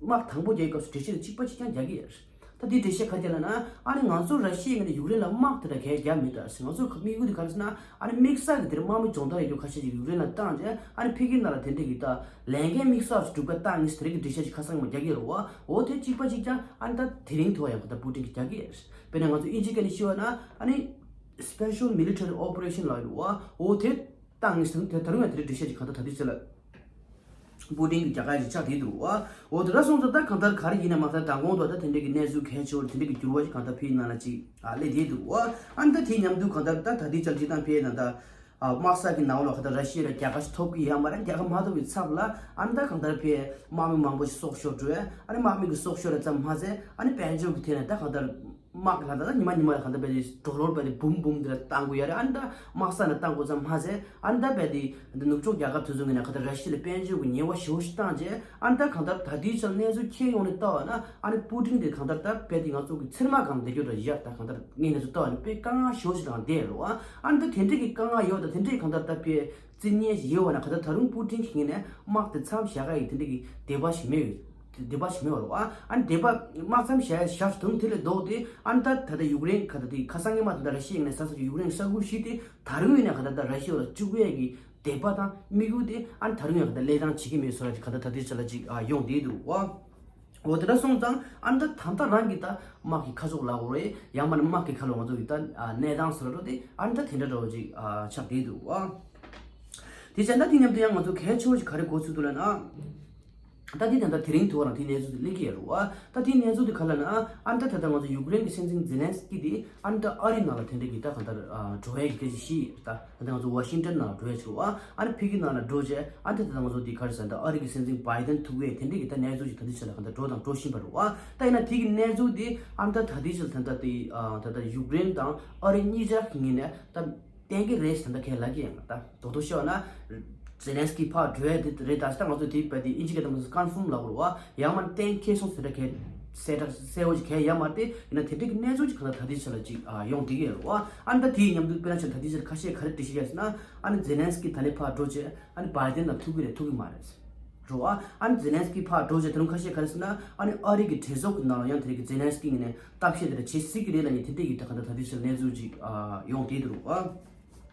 དམག་དང་པོ་རྒྱག་སྐབས་སུ་འགྲེལ་བཤད་དེ་གཅིག་པ་གཅིག་རྐྱང་རྒྱག་གི་ཡོད་རེད། ད་དེའི་འགྲེལ་བཤད་ག་རེ་རྒྱག་ལབ་ན། ཨ་ནི་ང་ཚོ་ར་ཤི་ཡའི་ངོས་ནས་ཡུཀ་རེན་ལ་དམག་དེ་འདྲ་གས་རྒྱག་མེད་ད་ཟེར། ང་ཚོ་དམིགས་ཡུལ་དེ་ག་རེ་ཟེར་ན། ཨ་ནི་དམིགས་བསལ་གྱི་དེར་དམག་མི་སྦྱོང་བརྡར་ཡོད་རྒྱུ་ཁ་ཤས་ཅིག་ཡུཀ་རེན་ལ་བཏང་རྗེས། ཨ་ནི་ཕ་གིའི་ནང་ལ་དེ་འདྲ་གི་ད་ལས་འགན་དམིགས་བསལ་ཞིག་སྒྲུབ་པ་བཏང་ངེས་ཟེར་གྱི་འགྲེལ་བཤད་ཅིག་ཁ་སང་མ་རྒྱག་གི་རེད་བ། འོ་དེ་གཅིག་པ་གཅིག་རྐྱང་། ཨ་ནི་ད་དེ་རིང་ཐོག་ཡང་ག་ད་པུ་ཏིན་གྱིས་རྒྱག་གི་རེད། དཔེར་ན་ང་ཚོ་དབྱིན་ཇིའི་སྐད་ནས་བཤད་པ་ན། ཨ་ནི་Special Military Operation ལབ་ཡོད་རེད་བ། འོ་དེ་བཏང་ངེས་ཟེར། དེ་ད་རུང་ཡང་དེ་འདྲའི་འགྲེལ་བཤད་ཅིག་ག་ད་ད་ལྟའི་ཆ་ལ་པུ་ཏིན་གྱིས་རྒྱག་ག་ཅིག་ཆགས་བསྡད་འདུག་བ། འོ་དེ་འདྲ་སོང་ཙང་ད་གང་ལྟར་ག་རེ་ཡིན་ན་མ་ཚད་མདང་དགོང་དུ་ད་དེ་འདྲའི་གི་གནས་ཚུལ་གལ་ཆེ་བོ་དེ་འདྲའི་གི་འགྱུར་བ་ཞིག་གང་ལྟར་ཕའི་ནང་ལ་ཅིག་ཨ་སླེབས་བསྡད་འདུག་བ། ཨ་ནི་ད་དེའི་མཉམ་དུ་གང་ལྟར་ད་ད་ལྟའི་ཆར་སྤྱིར་བཏང་ཕའི་ནང་ད་ཨ་དམག་ས་གི་ནང་ལ་གང་ལྟར་ར་ཤི་ཡ་ལ་རྒྱལ་ཁ་ཞིག་ཐོབ་གི་ཡོད་མ་རེད། རྒྱལ་ཁ་མ་ཐོབ་པའི་ཚབ་ལ། ཨ་ནི་ད་གང་ལྟར་ཕའི་དམག་མི་མང་པོ་ཞིག་སྲོག་ཤོར་འགྲོ་ཡ། ཨ་ནི་དམག་མི་གི་སྲོག་ཤོར་ཡ་ཙམ་མ་ཟད། ཨ་ནི་དཔལ་འབྱོར་གི་ཐད་ནས་ད་གང་ལྟར་དམག་ལ་ད་ཉི་མ་ཉི་མ་ལ་གང་ལྟར་བས་ཏེ་ཌོ་ལར་བས་ཏེ་འབུམ་འབུམ་དེ་འདྲ་བཏང་དགོས་ཡ་རེད། ཨ་ནི་ད་དམག་ས་ནས་བཏང་དགོས་ཙམ་མ་ཟད། ཨ་ནི་ད་བས་ཏེ་འདི་ནུབ་ཕྱོགས་རྒྱལ་ཁབ་དེ་ཚོ་ངོས་ནས་གང་ལྟར་ར་ཤི་ཡ་ལ་དཔལ་འབྱོར་གྱི་ཉེས་པ་ཞེ་པོ་ཞིག་བཏང་རྗེས། ཨ་ནི་ད་གང་ལྟར་ད་ལྟའི་ཆར་གནས་ཚུལ་ཁྱེར་ཡོང་ནས་ལྟ་བ་ན། ཨ་ནི་པུ་ཏིན་དེ་གང་ལྟར་ད་བས་ཏེ་ང་ཚོ་གི་ཚེར་མ་གང་བསྡད་རྒྱུ་འདྲ་ཡ། ད་གང་ལྟར་ངས་གནས་ཚུལ་ལྟ་བ་ན་དཔེ་དཀའ་ངལ་ཞེ་པོ་ཞིག་དང་བསྡད་རེད་བ། ཨ་ནི་ད་དེ་འདྲས་ཀྱི་དཀའ་ངལ་ཡོད། ད་དེ་འདྲས་གང་ལྟར་ད་དཔེ་རྩིས་ཉེས་ཡོད་བ་ན། གང་ལྟར་ད་རུང་པུ་ཏིན་གྱི་ངོས་ནས་དམག་དེ་མཚམས་བཞག་ག་ཡི་དེ་འདྲས་ཀྱི་འདོད་པ་ཞིག་མེད་ཡོད། འདོད་པ་ཞིག་མེད་པ་རེད་བ། ཨ་ནི་འདོད་པ་དམག་མཚམས་བཞག་བཞག་དུས་དེ་ལས་ལྡོག་སྟེ། ཨ་ནི་ད་ད་ལྟ་ཡུཀ་རེན་ག་ད་དེ་ཁ་སང་སྔོན་མ་ད་ལྟ་ར་ཤི་ཡའི་ངོས་ནས་ས་ས་ཀྱི་ཡུཀ་རེན་ས་ཁུལ་བཞི་དེ་ད་རུང་ཡིན་ན་ག་ད་ད་ར་ཤི་ཡ་ལ་བཅུག་ཡས་ཀྱི་འདོད་པ་དང་དམིགས་ཡུལ་དེ། ཨ་ནི་ད་རུང་ཡང་ག་ད་ལས་དང་བྱེད་ཀྱི་མེད་བཟོ་འདྲ་ཅིག་ག་ད་ད་ལྟའི་ཆ་ལ་ཅིག་ཨ་ཡོང་བསྡད་འདུག་བ། འོ་དེ་འདྲ་སོང་ཙང་། ཨ་ནི་ད་ད་ལྟ་རང་གི་ད་དམག་གི་ཁ་ཕྱོགས་ལ་འོ་རེད། ཡང་མིན་ན་དམག་གི་ཁ་ལོ་ང་ཚོ་གི་ད་ཨ་གནས་སྟངས་བཟོ་འདྲ་དེ། ཨ་ནི་ད་དེ་འདྲ་འདྲ་བོ་ཅིག་ཨ་ཆགས་བསྡད་འདུག་བ། དེ་བྱས་ན་དེ་མཉམ་དུ་ཡང་ང་ཚོ་གལ་ཆེ་བོ་ཞིག་ག་རེ་གོ་ཚུལ་འདུག་ལབ་ན། ད་དེ་ད་ལྟ་དེ་རིང་ཐོག་རང་དེ་གནས་ཚུལ་དེ་སླེབས་ཀྱི་ཡོད་རེད་བ། ད་དེ་གནས་ཚུལ་དེ་ག་ལབ་ན། ཨ་ནི་ད་ད་ལྟ་ང་ཚོ་ཡུཀ་རེན་གྱི་སྲིད་འཛིན་ཛེ་ལན་སི་ཀི་དེ། ཨ་ནི་ད་ཨ་རི་ནང་ལ་དེ་འདྲ་གི་ད་གང་ལྟར་ཨ་འགྲོ་ཡས་ཀྱི་སྐད་ཆ་ཤེས་ཡོད་ད། ད་ལྟ་ང་ཚོ་ཝ་ཤིང་ཏོན་ནང་ལ་འགྲོ་ཡས་ཆེ་བ། ཨ་ནི་ཕ་གི་ནང་ལ་འགྲོ་རྗེས། ཨ་ནི་ད་ལྟ་ང་ཚོ་དེ་ག་རེ་ཟེར། ད་ཨ་རི་གི་སྲིད་འཛིན་བྷའི་ཏན་ཐུག་ཡས་དེ་འདྲ་གི་ད་གནས་ཚུལ་ཞིག་ད་ལྟའི་ཆ་ལ་གང་ལྟར་འགྲོ་དང་འགྲོ་བཞིན་པ་རེད་བ། ད་ཡིན་ན་དེ་གི་གནས་ཚུལ་དེ། ཨ་ནི་ད་ད་ལྟའི་ཆ་ལ་ད་ལྟ་དེ་ཨ་ད་ལྟ་ཡུཀ་རེན་དང་ཨ་རི་གཉིས་ཆ་གི་ངོས་ནས་ད་བསྟན་གྱི་རེད་ཟེར་ད་ལྟ་ཁས་ལེན་གྱི་ཡོད་མ་རེད། ད་རྡོག་རྡོག་བཤད་པ་ན། ཛེ་ལན་སི་ཀི་ཕར་འགྲོ་ཡས་དེ་རེད། ད་ད་ང་ཚོ་དེ་བས་དེ་དབྱིན་ཇི་སྐད་དུ་མ་ཟེར་ཀོན་ཕོམ་ལབ་དགོས་རེད་བ། ཡང་མིན་ན་གཏན་འཁེལ་སོང་ཟེར་ད་གས་གསལ་ད་གསལ་བོ་ཞིག་གས་ཡོད་མ་རེད། དེ་ཡིན་ན་དེ་འདྲའི་གི་གནས་ཚུལ་ཅིག་གང་ལྟར་ད་ལྟའི་ཆ་ལ་ཅིག་ཨ་ཡོང་བསྡད་ཀྱི་ཡོད་རེད་བ། ཨ་ནི་ད་དེའི་མཉམ་དུ་དཔེར་ན་ཆ་ད་ལྟའི་ཆ་ལ་ཁ་ཤས་ག་རེ་འགྲེལ་བཤད་བརྒྱབ་ཟེར་ན། ཨ་ནི་ཛེ་ལན་སི་ཀི་ད་ལན་ཕར་འགྲོ་རྗེས། ཨ་ནི་བྷའི་ཏན་དང་ཐུག་གི་རེད་ཐུག་གི་མ་རེད་རེད་བ། ཨ་ནི་ཛེ་ལན་སི་ཀི་ཕར་འགྲོ་རྗེས་ད་རུང་ཁ་ཤས་ག་རེ་ཟེར་ན། ཨ་ནི་ཨ་རི་གི་གྲོས་ཚོགས་ཀྱི་ནང་ལ་ཡང་དེ་རིང་གི་ཛེ་ལན་སི་ཀི་ངོས་ནས་བརྟག་དཔྱད་དེ་འདྲ་བྱེད་སྲིད་ཀྱི་རེད་ལབ་མཁན་དེ་འདྲ་གི་ད་ག་ད་ད་ལྟའི་ཆ་ལ་གནས་ཚུལ་ཅིག་ཨ་ཡོང་བསྡད་འདུག་རེད་བ།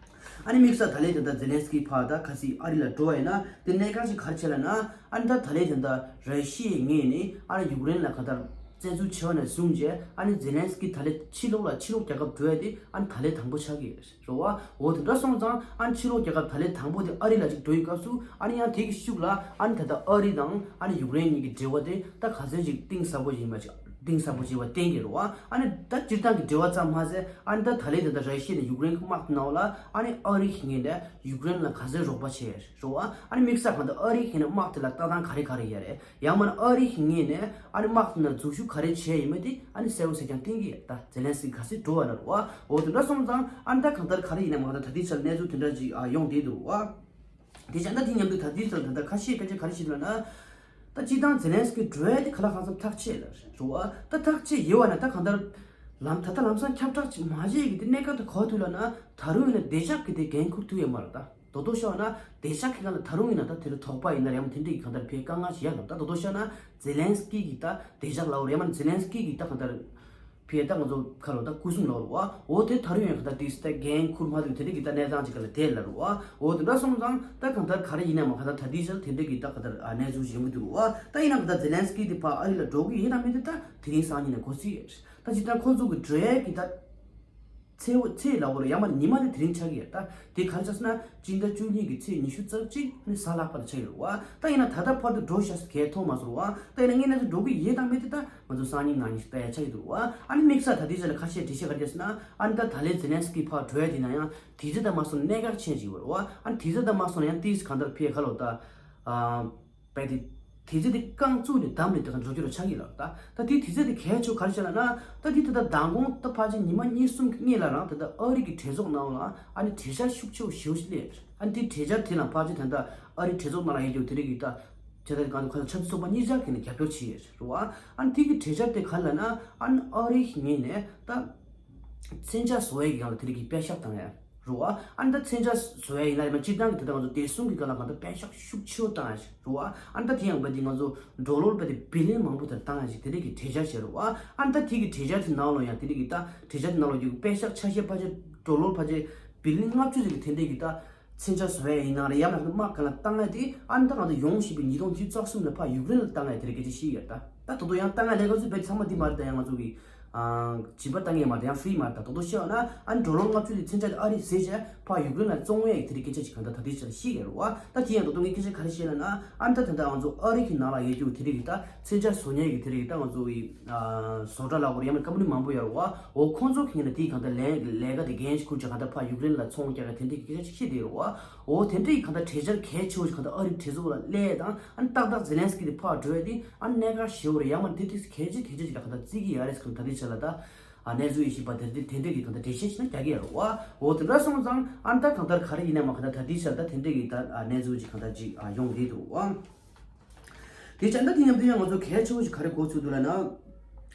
ཨ་ནི་དམིགས་བསལ་ད་ལན་དེ་ད་ཛེ་ལན་སི་ཀི་ཕར་ད་གལ་སྲིད་ཨ་རི་ལ་འགྲོ་བ་ཡིན་ན། དེ་གནད་འགག་ཅིག་ག་རེ་བྱས་ལབ་ན། ཨ་ནི་ད་ད་ལན་དེ་ད་ར་ཤི་ཡའི་ངོས་ནས་ཨ་ནི་ཡུཀ་རེན་ལ་ག་ད་བཙན་འཛུལ་བྱས་པ་ནས་བཟུང་རྗེས། ཨ་ནི་ཛེ་ལན་སི་ཀི་ད་ལན་ཕྱི་ལོགས་ལ་ཕྱི་ལོགས་རྒྱལ་ཁབ་འགྲོ་ཡ་དེ་ཨ་ནི་ད་ལན་དང་པོ་ཆགས་ཀྱི་རེད་བ། འོ་དེ་འདྲ་སོང་ཙང་། ཨ་ནི་ཕྱི་ལོགས་རྒྱལ་ཁབ་ད་ལན་དང་པོ་དེ་ཨ་རི་ལ་ཅིག་འགྲོ་ཡི་སྐབས་སུ། ཨ་ནི་ཡང་དེ་གི་ཤུགས་ལ་ཨ་ནི་ད་ལྟ་ཨ་རི་དང་ཨ་ནི་ཡུཀ་རེན་གཉིས་ཀྱི་འབྲེལ་བ་དེ་ད་ག་ཚོད་ཅིག་གཏིང་ཟབ་པོ་ཡིན་པ་ཅིག་གཏིང་ཟབ་པོ་ཅིག་ཡིན་པ་བསྟན་གྱི་རེད་བ། ཨ་ནི་ད་སྤྱིར་བཏང་གི་འབྲེལ་བ་ཙམ་མ་ཟད། ཨ་ནི་ད་ད་ལན་ད་ལྟ་ར་ཤི་ཡ་ནས་ཡུཀ་རེན་གྱི་དམག་དེ་ནང་ལ། ཨ་ནི་ཨ་རི་གི་ངོས་ནས་ཡུཀ་རེན་ལ་ག་ཚོད་རོགས་པ་བྱས་རེད་བ། ཨ་ནི་དམིགས་བསལ་གང་ལྟར་ཨ་རི་གི་ངོས་ནས་དམག་དེ་ལ་ལྟ་སྟངས་ག་རེ་ག་རེ་ཡོད་རེད། ཡང་མིན་ན་ཨ་རི་གི་ངོས་ནས་ཨ་ནི་དམག་དེ་ནང་འཛུལ་ཞུགས་ག་རེ་བྱས་ཡིན་མིན་དེ་ཨ་ནི་གསལ་པོ་གསལ་རྐྱང་བསྟན་གྱི་ཡོད། ད་ཛེ་ལན་སི་ཀི་ག་ཚོད་འགྲོ་བ་ན་རེད་བ། འོ་དེ་འདྲ་སོང་ཙང་། ཨ་ནི་ད་གང་ལྟར་ག་རེ་ཡིན་ན་མ་ད་ད་ལྟའི་ཆར་གནས་ཚུལ་དེ་འདྲ་ཅིག་ཨ་ཡོང་བསྡད་འདུག་རེད་བ། དེ་བྱས་ན་དེ་མཉམ་དུ་ད་ལྟའི་ཆར་ད་ལྟ་ཁ་ཤས་སྐད་ཆ་ག་རེ་བཤད་འདུག་ལབ་ན། ད་སྤྱིར་བཏང་ཛེ་ལན་སི་ཀི་འགྲོ་ཡ་དེ་ག་ལ་གང་འཚམ་ཐག་ཆོད་ལ་རེད་བ། ད་ཐག་ཆོད་ཡོད་བ་ན་ད་གང་ལྟར་ལམ་ད་ལྟ་ལམ་སང་ཁྱབ་བསྒྲགས་ཅིག་མ་བྱས་ཀྱི་དེ་གནད་འགག་དེ་ག་པར་ཐུག་ལབ་ན། ད་རུང་ཡིན་ན་བདེ་འཇགས་ཀྱི་དེ་འགན་འཁུར་ཐུབ་ཡོད་མ་རེད་ད། རྡོག་རྡོག་བཤད་པ་ན་བདེ་འཇགས་ཀྱི་སྒང་ལ་ད་རུང་ཡིན་ན་ད་དེ་ལ་དོགས་པ་ཡིན་ན་ཡང་དེ་འདྲ་གི་གང་ལྟར་ཕའི་དཀའ་ངལ་ཞིག་ཡོད་ལ། ད་རྡོག་རྡོག་བཤད་ན་ཛེ་ལན་སི་ཀི་གི་ད་བདེ་འཇགས་ལ་འོ་རེད། ཡང་མིན་ན་ཛེ་ལན་སི་ཀི་གི་ད་གང་ལྟར་ཕའི་ད་ང་ཚོ་ཁ་ལོ་ད་སྐུ་སྲུང་ལ་འོ་རེད་བ། འོ་དེ་ད་རུང་ཡང་གང་ལྟར་དེ་ད་འགན་འཁུར་མ་ཐུབ་དེ་འདྲ་གི་ད་གནས་སྟངས་ཅིག་ག་ལ་བསྡད་ལ་རེད་བ། འོ་དེ་འདྲ་སོང་ཙང་ད་གང་ལྟར་ག་རེ་ཡིན་ན་མ་གང་ལྟར་ད་དེའི་ཆར་དེ་འདྲ་གི་ད་གང་ལྟར་ཨ་གནས་ཚུལ་ཞིག་ཡོང་གི་འདུག་རེད་བ། ད་ཡིན་ན་གང་ལྟར་ཛེ་ལན་སི་ཀི་དེ་ཕར་ཨ་རི་ལ་འགྲོ་གི་ཡིན་ན་མིན་དེ་ད་དེ་རིང་སང་ཉིན་ནས་འགོ་ཚུགས་ཡོད་རེད། ད་སྤྱིར་བཏང་ཁོ་ཚོ་གི་འགྲོ་ཡས་ཀྱི་ད། ཚེས་པ་ཚེས་ལ་འོ་རེད། ཡང་མིན་ན་ཉི་མ་དེ་དེ་རིང་ཆགས་ཀྱི་ཡོད། ད་དེ་ག་རེ་ཆགས་སོང་ན་སྤྱི་ཟླ་བཅུ་གཉིས་ཀྱི་ཚེས་ཉི་ཤུ་རྩ་གཅིག་ནི་གཟའ་ལྷག་པ་དེ་ཆགས་ཡོད་རེད་བ། ད་ཡིན་ན་ད་ལྟ་བར་དུ་འགྲོ་ཤག་ཟེར་གང་ཡང་མཐོང་མ་སོང་རེད་བ། ད་ཡིན་ན་དངོས་གནས་དུ་འགྲོ་གི་ཡོད་དམ་མེད་དེ་ད་ང་ཚོ་སང་ཉིན་གནངས་ཉིན་ཞིག་ལྟ་ཡ་ཆགས་ཀྱི་འདུག་རེད་བ། ཨ་ནི་དམིགས་བསལ་ད་ལྟའི་ཆ་ལ་ཁ་ཤས་འགྲེལ་བཤད་ག་རེ་བརྒྱབ་ཟེར་ན། ཨ་ནི་ད་ད་ལན་ཛེ་ལན་སི་ཀི་ཕར་འགྲོ་ཡ་དེ་ན་ཡང་དུས་ཚོད་དང་མ་སོང་ན་གནད་འགག་ཆེན་ཅིག་ཡོད་རེད་བ། ཨ་ནི་དུས་ཚོད་དང་མ་སོང་ན་ཡང་ཏིས་གང་ལྟར་ཕའི་ཁ་ལོ་ད། ཨ། བས་དེ། དུས་ཚོད་དེ་རྐང་བཙུགས་ནས་བསྡམས་ནས་དེ་ག་འགྲོ་རྒྱུ་ར་ཆགས་ཀྱི་ལ། ད་ད་དེའི་དུས་ཚོད་དེ་གལ་ཆེ་ག་རེ་བྱས་ལབ་ན། ད་དེ་ད་ལྟ་མདང་དགོང་ད་ཕལ་ཆེར་ཉི་མ་གཉིས་གསུམ་གྱི་སྔོན་ལ་རང་ད་ལྟ་ཨ་རི་གི་གྲོས་ཚོགས་ནང་ལ་ཨ་ནི་གྲོས་འཆར་ཤུགས་ཆེ་བོ་ཞེ་པོ་ཞིག་སླེབས། ཨ་ནི་དེ་གྲོས་འཆར་དེ་ལ་ཕལ་ཆེར་ད་ལྟ་ཨ་རི་གྲོས་ཚོགས་ནང་ལ་ཡོད་རྒྱུ་དེ་རིགས་ཀྱི་ད་བྱས་ད་གང་ཁ་ཆབ་སྲིད་ཚོགས་པ་གཉིས་ཆར་གྱི་ནས་རྒྱབ་སྐྱོར་བྱས་ཡོད་རེད་བ། ཨ་ནི་དེ་གི་གྲོས་འཆར་དེ་ག་རེ་ལབ་ན། ཨ་ནི་ཨ་རི་གི་ངོས་ནས་ད་མཚོན་ཆ་བཟོ་ཡས་ཀྱི་སྒང་ལ་དེ་རིགས་ཀྱི་པད་ཤག་བཏང་ཡ། རེད་བ། ཨ་ནི་ད་མཚོན་ཆ་བཟོ་ཡ་ཡིན་ན་ཡང་སྤྱིར་བཏང་གི་ད་ལྟ་ང་ཚོ་བདེ་སྲུང་གི་སྒང་ལ་གང་ལྟར་པད་ཤག་ཤུགས་ཆེ་བོ་བཏང་ཡ་ཞིག་རེད་བ། ཨ་ནི་ད་དེ་ཡང་རྦད་དེ་ང་ཚོ་ཌོ་ལར་རྦད་དེ་བི་ལི་ཡོན་མང་པོ་དེར་བཏང་ཡ་ཞིག་དེ་འདྲས་ཀྱི་གྲོས་འཆར་བྱས་རེད་བ། ཨ་ནི་ད་དེ་གི་གྲོས་འཆར་དེ་ནང་ལོགས་ཡང་དེ་འདྲས་ཀྱི་ད་གྲོས་འཆར་དེ་ནང་ལོགས་ཀྱི་པད་ཤག་ཆ་ཤས་ཕལ་ཆེར་ཌོ་ལར་ཕལ་ཆེར་བི་ལི་ཡོན་ལྔ་བཅུ་ཙམ་གྱི་དེ་འདྲས་ཀྱི་ད་མཚོན་ཆ་བཟོ་ཡ་ཡིན་ན་རེད། ཡང་ན་དམག་སྒང་ལ་བཏང་ཡ་དེ་ཨ་ནི་ད་ང་ཚོ་ཡོང་བཞིན་པའི་ཉིས་སྟོང་ཉི་ཤུ་རྩ་གསུམ་ལ་ཕར་ཡུཀ་རེན་ལ་བཏང་ཡ་དེ་རེད་སྐད་ཆ་བཤད་ཡོད་ད། ད་ད་དུང་ཡང་བཏང་ཡ་ལས་ཀ་ཚོ་བེད་ཚང་མ་འདི་མ་རེད། ད་ཡང་ང་ཚོ་གི་ཨ་བྱིས་པ་བཏང་ཡས་མ་རེད། ཡང་ཧྥི་རི་མ་རེད། ད་དོ་དོ་ཤེས་ན་ཨ་ནི་ཌོ་ལར་ལྔ་བཅུ་དེ་མཚོན་ཆ་དེ་ཨ་རི་ཟས་བྱས་ཕར་ཡུཀ་རེན་ལ་བཙོང་ཡས་ཀྱི་དེ་རིགས་སྐད་ཆ་ཞིག་གང་ལྟར་ད་ལྟའི་ཆར་ཤེས་ཡོད་རེད་བ། ད་དེ་ཡང་ད་དུང་ངས་སྐད་ཆ་ག་རེ་བཤད་ལབ་ན་ཨ་ནི་ད་ད་ལྟ་ང་ཚོ་ཨ་རི་གི་ནང་ལ་ཡོད་རྒྱུ་དེ་རིགས་ཀྱི་ད་མཚོན་ཆ་བཟོ་མཁན་གྱི་དེ་རིགས་ད་ང་ཚོ་གི་ཨ་བཟོ་གྲྭ་ལབ་དགོས་རེད། ཡང་ན་ཀམ་པ་ནི་མང་པོ་ཡོད་རེད་བ། འོ་ཁོང་ཚོ་གི་ངོས་ནས་དེའི་གང་ལྟར་ལས་ལས་ཀ་དེ་འགན་ཞིག་ཁུར་བྱས་གང་ལྟར་ཕར་ཡུཀ་རེན་ལ་ཚོང་རྒྱག་གི་དེ་འདྲས་ཀྱི་སྐད་ཆ་ཞིག་བཤད་བསྡད་ཡོད་རེད་བ། འོ་དེ་འདྲས་ཀྱི་གང་ལྟར་གྲོས་འཆར་གལ་ཆེ་བོ་ཞིག་གང་ལྟར་ཨ་རི་གྲོས་ཚོགས་ལ་སླེབས་དང་ཨ་ནི་ཏག་ཏག་ཛེ་ལན་སི་ཀི་དེ་ཕར་འགྲོ་ཡ་དེ་ཨ་ནི་གནད་འགག་ཞེ་བོ་རེད། ཡང་མ་དེ་དུས་གལ་ཆེ་གལ་ཆེ་ཞིག་ལ་གང་ལྟར་བརྩི་གི་ཡོད་རེད་ཟེར་གི་ད་ལྟའི་ཆར་ལ་ད་ཨ་གནས་ཚུལ་ཡེ་ཤེས་པ་དེ་དེ་དེ་འདྲས་ཀྱི་གང་ལྟར་འགྲེལ་བཤད་ཞིག་ན་རྒྱག་གི་ཡོད་རེད་བ། འོ་དེ་འདྲ་སོང་ཙང་ཨ་ནི་ད་གང་ལྟར་ག་རེ་ཡིན་ནའི་མ་གང་ལྟར་ད་ལྟའི་ཆར་ད་དེ་འདྲས་ཀྱི་ད་ཨ་གནས་ཚུལ་ཅིག་གང་ལྟར་ཅིག་ཨ་ཡོང་བསྡད་འདུག་བ། དེ་བྱས་ད་དེ་མཉམ་དུ་ཡང་ང་ཚོ་གལ་ཆེ་བོ་ཞིག་ག་རེ་གོ་ཚུལ་འདུག་ལབ་ན།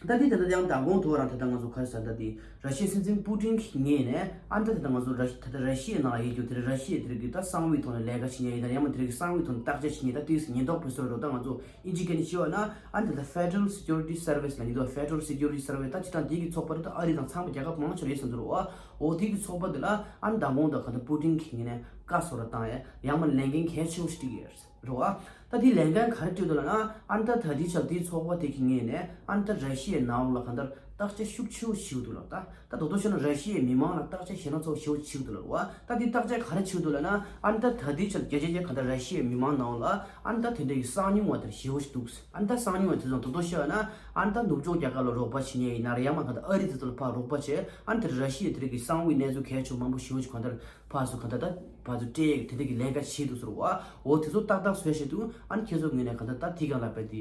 ད་དེ་ད་ལྟ་ཡང་མདང་དགོང་དུ་རང་ད་ལྟ་ང་ཚོ་ག་རེ་ཟེར་ད་དེ་ར་ཤི་ཡའི་སྲིད་འཛིན་པུ་ཏིན་གྱི་ངོས་ནས་ཨ་ནི་ད་ད་ལྟ་ང་ཚོ་ར་ཤི་ད་ལྟ་ར་ཤི་ཡའི་ནང་ལ་ཡོད་རྒྱུ་དེ་ར་ཤི་ཡའི་དེ་རིགས་ཀྱི་ད་གསང་བའི་ཐོག་ནས་ལས་ཀ་བྱེད་མཁན་ཡིན་ན་ཡང་མ་དེ་རིགས་ཀྱི་གསང་བའི་ཐོག་ནས་བརྟག་དཔྱད་བྱེད་མཁན་ད་དེ་ཉེན་རྟོག་པའི་སོ་ར་རོ་ད་ང་ཚོ་ཨིན་ཇི་སྐད་ནས་བཤད་པ་ན་ཨ་ནི་ད་ལྟ་Federal Security Service ལབ་ཀྱི་འདུག Federal Security Service ད་སྤྱིར་བཏང་དེ་གི་ཚོགས་པ་རེད། ད་ཨ་རི་དང་ཚང་མ་རྒྱལ་ཁབ་མང་ཆེ་རེད་ཟེར་འདུག་རོ། འོ་དེ་གི་ཚོགས་པ་དེ་ལ་ཨ་ནི་མདང་དགོང་དུ་ག་ད་པུ་ཏིན་གྱི་ངོས་ནས་བཀའ་སོ་ར་བཏང་ཡ་ཡང་མ་ལས་འགན་གལ་ཆེ་བོ་ཞིག་སྤྲད་ཀྱི་ཡོད་རེད། རེད་བ། ད་དེའི་ལས་འགན་ག་རེ་སྤྲད་འདུག་ལབ་ན་ཨ་ནི་ད་ད་ལྟའི་ཆར་དེའི་ཚོགས་པ་དེ་གི་ངོས་ནས་ཨ་ནི་ད་ར་ཤི་ཡའི་ནང་ལ་གང་ལྟར་བརྟག་དཔྱད་ཤུགས་ཆེ་བོ་བྱེད་ཀྱི་འདུག་ལབ། ད་ད་དོ་དོ་བཤད་ན་ར་ཤི་ཡའི་མི་མང་ལ་བརྟག་དཔྱད་ཞེ་དྲག་ཚོ་ཞེ་བོ་བྱེད་ཀྱི་འདུག་ལབ་རེད་བ། ད་དེ་བརྟག་དཔྱད་ག་རེ་བྱེད་ཀྱི་འདུག་ལབ་ན་ཨ་ནི་ད་ད་ལྟའི་ཆར་རྒྱ་ཆེ་ཆེ་གང་ལྟར་ར་ཤི་ཡའི་མི་མང་ནང་ལ་ཨ་ནི་ད་དེ་འདྲ་གི་གསང་ཉུལ་བ་དེ་ཞེ་བོ་ཞིག་འདུག་ཨ་ནི་ད་གསང་ཉུལ་བ་དེ་ཚོ་དོ་དོ་བཤད་ན་ཨ་ནི་ད་ནུབ་ཕྱོགས་རྒྱལ་ཁབ་ལ་རོགས་པ་བྱེད་མཁན་ཡིན་ན་རེད། ཡང་མ་གང་ལྟར་ཨ་རི་དེ་ཚོ་ལ་ཕར་རོགས་པ་བྱེད་ཨ་ནི་དེ་ར་ཤི་ཡའི་དེ་རིགས་ཀྱི་གསང་བའི་གནས་ཚུལ་གལ་ཆེ་བོ་མང་པོ་ཞེ་བོ་ཞིག་གང་ལྟར་ཕར་ཚུར་གང་ལྟར་ད་ཕར་ཚུར་སྤྲད་དེ་འདྲ་གི་ལས་ཀ་བྱེད་འདུག་ཟེར་བ། འོ་དེ་ཚོ་ཏག་ཏག་བཟོས་བྱས་འདུག་ཨ་ནི་ཁྱེད་ཚོ་ངོས་ནས་གང་ལྟར་ད་དེ་གང་ལ་བས་དེ་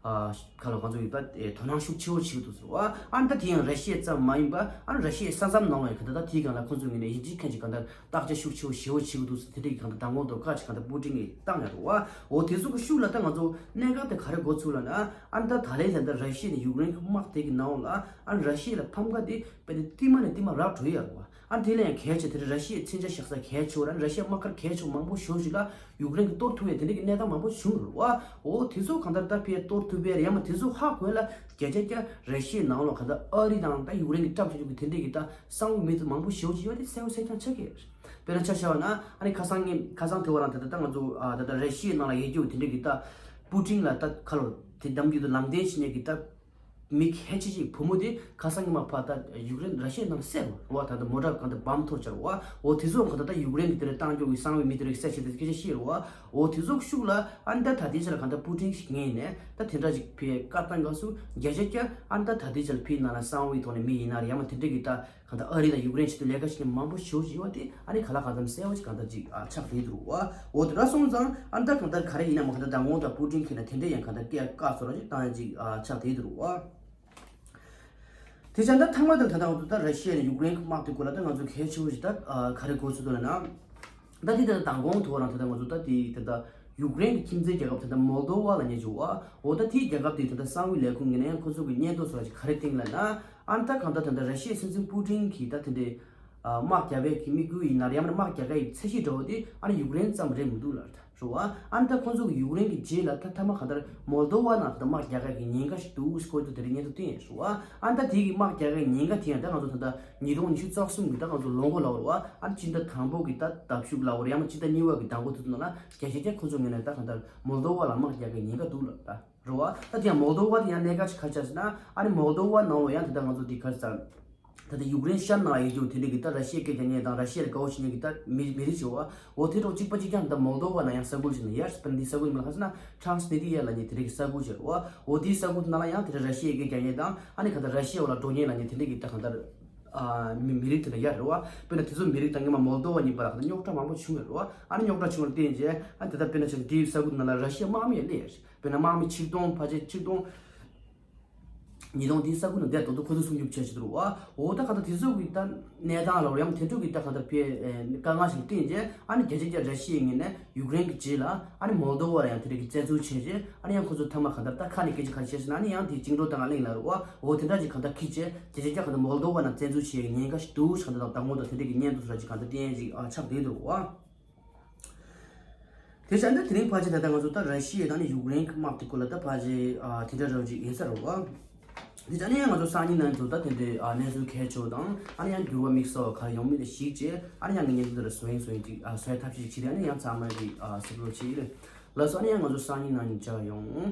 ཨ་ག་ལ་གང་ཚོ་ཡིན་ད་དོ་སྣང་ཤུགས་ཆེ་བོ་བྱེད་འདུག་ཟེར་བ། ཨ་ནི་ད་དེ་ཡང་ར་ཤི་ཡ་ཙམ་མ་ཡིན་པ་ཨ་ནི་ར་ཤི་ཡའི་ས་མཚམས་ནང་ལ་ཡང་གང་ལྟར་ད་དེ་གང་ལ་ཁོང་ཚོ་ངོས་ནས་ཡིན་གཅིག་མཁན་གཅིག་གང་ལྟར་བརྟག་དཔྱད་ཤུགས་ཆེ་བོ་ཞེ་བོ་བྱེད་འདུག་ཟེར་དེ་འདྲ་གི་གང་ལྟར་མདང་དགོང་དུ་བཀའ་ཅིག་གང་ལྟར་པུ་ཏིན་གྱིས་བཏང་ཡོད་རེད་བ། འོ་དེ་ཚོ་གི་ཤུགས་ལ་ད་ང་ཚོ་གནད་འགག་དེ་ག་རེ་གོ་ཚུལ་ལབ་ན་ཨ་ནི་ད་ད་ལན་ད་ལྟ་ར་ཤི་ཡ་ནས་ཡུཀ་རེན་གྱི་དམག་དེ་གི་ནང་ལ་ཨ་ནི་ར་ཤི་ཡ་ལ་ཕམ་ཁ་དེ་དཔེ་དེ་རྟིང་མ་ནས་རྟིང་མ་རག་འགྲོ་ཡི་ཡོད་རེད་བ། ཨ་དེ་ལས་ཡང་གལ་ཆེ་དེ་རེད། ར་ཤི་ཡའི་མཚོན་ཆ་བཞག་ས་གལ་ཆེ་བོ་ར་ར་ཤི་ཡའི་དམག་སྒར་གལ་ཆེ་བོ་མང་པོ་ཞེ་བོ་ཞིག་ལ་ཡུཀ་རེན་གྱིས་གཏོར་ཐུབ་ཡས་དེ་འདྲ་གི་གནས་སྟངས་མང་པོ་བྱུང་ཡོད་རེད་བ། འོ་དེ་ཚོ་གང་ལྟར་ད་ཕར་གཏོར་ཐུབ་པས་ཡང་མ་དེ་ཚོ་ཧ་གོ་ཡས་ལ་བརྒྱ་ཆ་བརྒྱ་ར་ཤི་ཡའི་ནང་ལ་གང་ལྟར་ཨ་རི་དང་ད་ཡུཀ་རེན་གྱིས་བཀྲམ་བཞག་རྒྱུ་གི་དེ་འདྲ་གི་ད་གསང་བའི་མི་ཚོ་མང་པོ་ཞེ་བོ་ཞིག་ཡོད་དེ་གསལ་པོ་གསལ་རྐྱང་ཆགས་ཀྱི་ཡོད་རེད། དཔེར་ན་ཆ་བཞག་པ་ན་ཨ་ནི་ཁ་སང་ངས་ཁ་སང་དེ་བ་རང་ད་ལྟ་ད་ང་ཚོ་ཨ་ད་ལྟ་ར་ཤི་ཡའི་ནང་ལ་ཡོད་རྒྱུ་དེ་འདྲ་གི་ད་པུ་ཏིན་ལ་ད་ཁ་ལོ་དེ་གདམ་རྒྱུ་དུ་ལམ་སྟོན་བྱེད་མཁན་གྱི་ད། མི་ཁ་ཤས་ཤིག་བུ་མོ་དེ་ཁ་སང་ཉི་མ་ཕར་ད་ཡུཀ་རེན་ར་ཤི་ཡའི་ནང་བསད་རེད་བ། ད་ལྟ་མོ་ཊ་གང་ལྟར་བམ་ཐོར་བྱས་རེད་བ། འོ་དེ་ཚོ་གང་ལྟར་ད་ཡུཀ་རེན་གྱི་དེ་ལ་བཏང་རྒྱུ་གི་གསང་བའི་མི་དེ་རིགས་བསད་བྱས་ཏེ་སྐད་ཆ་བཤད་རེད་བ། འོ་དེ་ཚོ་ཤུགས་ལ་ཨ་ནི་ད་ད་ལྟའི་ཆར་གང་ལྟར་པུ་ཏིན་གྱི་ངོས་ནས་ད་དེ་འདྲ་ཞིག་ཕར་བཀའ་བཏང་སྐབས་སུ་བརྒྱ་ཆ་བརྒྱ་ཨ་ནི་ད་ད་ལྟའི་ཆར་ཕར་ནང་ལ་གསང་བའི་ཐོག་ནས་མི་ཡིན་ན་རེད། ཡང་མ་དེ་འདྲ་གི་ད་གང་ལྟར་ཨ་རི་དང་ཡུཀ་རེན་ཆེད་དུ་ལས་ཀ་བྱེད་མཁན་མང་པོ་ཞེ་པོ་ཅིག་ཡོད་པ་དེ་ཨ་ནི་ག་ལ་གང་འཚམ་གསལ་པོ་ཅིག་གང་ལྟར་ཅིག་ཨ་ཆགས་བསྡད་འདུག་བ། འོ་དེ་འདྲ་སོང་ཙང་ཨ་ནི་ད་གང་ལྟར་ག་རེ་ཡིན་ན་མ་གང་ལྟར་མདང་དགོང་དང་པུ་ཏིན་གྱིས་ན་དེ་འདྲ་ཡང་གང་ལྟར་སྐད་བཀག་སོ་ར་ཅིག་བཏང་ཡ་ཅིག་ཨ་ཆགས་བསྡད་འདུག་བ། དེ་བྱས་ད་ཐ་མ་དེར་ད་ལྟ་ང་ཚོ་ད་ར་ཤི་ཡ་ནས་ཡུཀ་རེན་གྱི་དམག་དེ་སྐོར་ལ་ད་ང་ཚོ་གལ་ཆེ་བོ་ཞིག་ད་ཨ་ག་རེ་གོ་ཚུལ་འདུག་ལབ་ན། ད་དེ་ད་ལྟ་མདང་དགོང་ཐོག་རང་ད་ལྟ་ང་ཚོ་ད་དེ་ད་ལྟ་ཡུཀ་རེན་གྱི་ཁྱིམ་མཚེས་རྒྱལ་ཁབ་ད་ལྟ་མོལ་དོ་ཝ་ལབ་མཁན་ཅིག་ཡོད་བ། འོ་ད་དེའི་རྒྱལ་ཁབ་དེ་ད་ལྟ་གསང་བའི་ལས་ཁུངས་ཀྱི་ནས་ཁོ་ཚོ་གི་སྙན་ཐོ་སོགས་ལ་ཅིག་ག་རེ་བཏིང་ལབ་ན། ཨ་ནི་ད་གང་ལྟར་ད་ལྟ་ར་ཤི་ཡའི་སྲིད་འཛིན་པུ་ཏིན་གྱིས་ད་དེ་འདྲའི་ཨ་དམག་རྒྱག་པའི་གི་དམིགས་ཡུལ་ཡིན་ན་རེད། ཡང་ན་དམག་རྒྱག་གི་ཚད་གཞི་འདྲ་བོ་དེ་ཨ་ནི་ཡུཀ་རེན་ཙམ་རེད་མི་འདུག་ལབ་རེད་བ། ཨ་ནི་ད་ཁོ་ཚོ་གི་ཡུཀ་རེན་གྱི་རྗེས་ལ་ད་མཐའ་མ་གང་ལྟར་མོལ་དོ་ཝ་ནང་ད་དམག་རྒྱག་གི་ཉེན་ཁ་ཞིག་འདུག་ཟེར་ཁོ་ཚོ་དེ་འདྲའི་སྙན་ཐོ་བཏིང་ཡོད་རེད་བ། ཨ་ནི་ད་དེ་གི་དམག་རྒྱག་གི་ཉེན་ཁ་དེ་ཡང་ད་ང་ཚོ་ད་ལྟ་ཉིས་སྟོང་ཉི་ཤུ་རྩ་གསུམ་གི་ད་ང་ཚོ་ལོ་འགོ་ལབ་རེད་བ། ཨ་ནི་སྤྱི་ཟླ་དང་པོ་གི་ད་ཟླ་མཇུག་ལབ་རེད། ཡང་ན་སྤྱི་ཟླ་གཉིས་པ་གི་ཟླ་འགོ་དེ་ཚོ་ནང་ལ་བརྒྱ་ཆ་བརྒྱ་ཁོ་ཚོ་ངོས་ནས་ད་གང་ལྟར་མོལ་དོ་ཝ་ལ་དམག་རྒྱག་གི་ཉེན་ཁ་འདུག་ལབ་ད། རེད་བ། ད་དེ་ཡང་མོལ་དོ་ཝ་དེ་ཡང་གནད་འགག་ཅིག་ག་རེ་ཆགས་ཟེར་ན། ཨ་ནི་མོལ་དོ་ཝ་ནང་ལོགས་ཡང་དེ་ལྟར་ང་ཚོ་འདི་ག་རེ་ཟེར། ད་ལྟ་ཡུཀ་རེན་ཤར་ནང་ཡོད་རྒྱུ་དེ་འདྲ་གི་ད་ར་ཤི་ཡའི་སྐད་རྒྱག་མཁན་དང་ར་ཤི་ཡ་ལ་དགའ་བོ་བྱེད་མཁན་གྱི་ད་མི་མི་རིགས་ཤིག་ཡོད་བ། འོ་དེ་འདྲ་གཅིག་པ་གཅིག་རྐྱང་ད་མོལ་དོ་ཝ་ནང་ཡང་ས་ཁུལ་ཞིག་ནས་ཡར་སྤེལ་འདི་ས་ཁུལ་མི་ལ་ག་ཟེར་ན་ཊྲན་སི་ནི་སི་ཊི་རི་ཡ་ལབ་མཁན་དེ་འདྲ་གི་ས་ཁུལ་ཞིག་རེད་བ། འོ་དེའི་ས་ཁུལ་ནང་ལ་ཡང་དེ་འདྲ་ར་ཤི་ཡའི་སྐད་རྒྱག་མཁན་དང་ཨ་ནི་ག་ད་ར་ཤི་ཡ་བ་ལ་འགྲོ་མཁན་ལབ་མཁན་དེ་འདྲ་གི་ད་གང་ལྟར་ཨ་མི་མི་རིགས་དེ་འདྲ་ཡོད་རེད་བ། དཔེར་ན་དེ་ཚོ་མི་རིགས་ད་སྔོན་མ་མོལ་དོ་ཝ་གཉིས་བར་ལ་ག་ད་རྙོག་དྲ་མང་པོ་བྱུང་ཡོད་རེད་བ། ཨ་ནི་རྙོག་དྲ་བྱུང་བར་བརྟེན་བྱས་ཨ་ནི་དེ་ལྟར་དཔེར་ན་ཆ་དེའི་ས་ཁུལ་ནང་ལ་ར་ཤི་ཡ་དམག་མི་ཡང་སླེབས་ཡོད་རེད། དཔེར་ན་དམག་མི་ཆིག་སྟོང་ཕལ་ཆེར་ཆིག་སྟོང་ ཉིས་སྟོང་དེའི་ས་ཁུལ་ནང་བསྡད་ཏོག་ཏོག་ཁོ་ཚོ་སྲུང་སྐྱོབ་བྱས་བྱས་འདུག་བ། འོ་ད་གང་ལྟར་དེ་ཚོ་གི་ད་གནས་སྟངས་ལ་ཡང་དེ་འཕྲོ་གི་ད་གང་ལྟར་ཕའི་དཀའ་ངལ་ཞིག་བསྟན་རྗེས་ཨ་ནི་རྒྱལ་སྤྱིའི་རྒྱལ་ར་ཤི་ཡའི་ངོས་ནས་ཡུཀ་རེན་གྱི་རྗེས་ལ་ཨ་ནི་མོལ་དོ་བ་ལ་ཡང་དེ་འདྲ་གི་བཙན་འཛུལ་བྱས་རྗེས་ཨ་ནི་ཡང་ཁོ་ཚོ་ཐ་མ་གང་ལྟར་ད་ཁ་ནས་སྐད་ཆ་ག་རེ་བཤད་ཟེར་ན་ཨ་ནི་ཡང་དེ་བཅིངས་འགྲོལ་བཏང་ང་གླེང་ལ་རུ་བ། འོ་དེ་འདྲ་ཅིག་གང་ལྟར་ཁིག་བྱས་རྒྱལ་སྤྱིའི་རྒྱལ་གང་ལྟར་མོལ་དོ་བ་ནང་བཙན་འཛུལ་བྱས་ཡའི་ཉེན་ཁ་ཞིག་འདུག་ཆགས་འདུག་དང་དང་པོ་དང་དེ་འདྲ་གི་གཉེན་སྒྲིག་ལ་ཅིག་གང་ལྟར་བསྟན་ཡ་ཅིག་ཨ་ཆགས་བསྡད་འདུག་བ། དེ་བྱས་ན་དེ་རིང་ཕལ་ཆེར་ད་ལྟ་ང་ཚོ་ད་ར་ཤི་ཡ་དང་ནི་ཡུཀ་རེན་གྱི་དམག་དེ་སྐོར་ལ་ད་ཕལ་ཆེར་ཨ་དེ་འདྲ་ར་བ་ཅིག་ཡིན་ས་རེད་བ། དེ་བྱས་ན་ཡང་ང་ཚོ་སང་ཉིན་ནང་ཚོ་ད་དེ་འདྲའི་ཨ་གནས་ཚུལ་གལ་ཆེ་བ་དང་ཨ་ནི་ཡང་འགྱུར་བ་དམིགས་བསལ་བ་ག་རེ་ཡོང་མིན་དེ་གཞིགས་བྱས་ཨ་ནི་ཡང་ངས་བརྙན་ཐུང་དེ་ལ་བཟོ་ཡིན་བཟོ་ཡིན་ཅིག་ཨ་བཟོ་ཡ་ཐབས་ཤེས་ཅིག་བྱས་ཏེ་ཨ་ནི་ཡང་ཚང་མ་གི་ཨ་གཟིགས་རོགས་བྱེད་ཡིན་རེད། ལགས་སོ། ཨ་ནི་ཡང་ང་ཚོ་སང་ཉིན་ནང་མཇལ་ཡོང་།